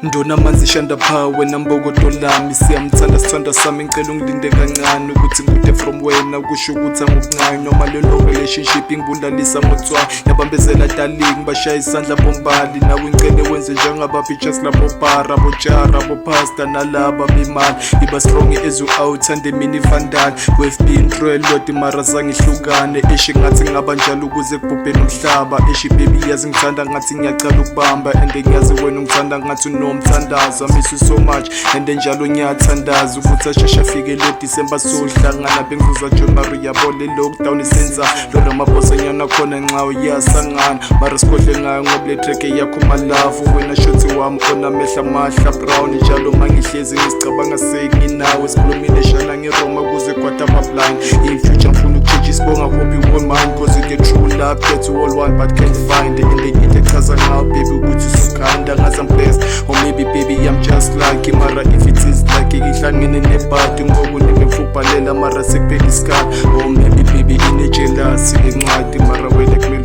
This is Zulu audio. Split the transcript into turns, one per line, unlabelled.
Ndona manzi shanda pha wena mbokodo lami, siyamthanda sithanda sami. Ngicela ungilinde kancane ukuthi ngikude from wena kusho ukuthi angikuncane noma lelo relationship ingibulalisa ngotswayi. Yabambezela darling, bashaya isandla bombali. Nawe ngicele wenze njengaba-bitches labo bara botshara bopasta nalaba bemali. Iba strong as you awuthande mina ivandal. We've been through a lot mara zangihlukane. Eshe ngathi ngaba njalo ukuze kubhubhe nomhlaba. Eshe baby, yazi ngithanda ngathi ngiyacala ukubamba and ngiyazi wena ungithanda ngathi unomthandazo. I miss you so much and njalo ngiyathandaza ukuthi asheshe afike lo December sohlangana. Bengizuza John Maria bole lockdown isenza lo Ramaphosa nyana khona nxa uyasangana mara sikhohle ngayo ngoba le track yakho malavu wena shothi wami onamehla amahla brown. Njalo mangihlezi ngisicabanga senginawe, sikhulumile shana ngeroma kuze kwata blind. In future ngifuna ukutshintsha isibonga, hope you won't mind, 'cause you get true love get to all one but can't find it. And into echaza ngayo baby ukuthi usukhanda ngazi I'm blessed or maybe baby I'm just lucky, mara if it is lucky ihlangene nebhadi ngoku nimefubhalela mara sekuphela isikhathi. Or maybe baby ine-jealousy lencwadi mara wena kumele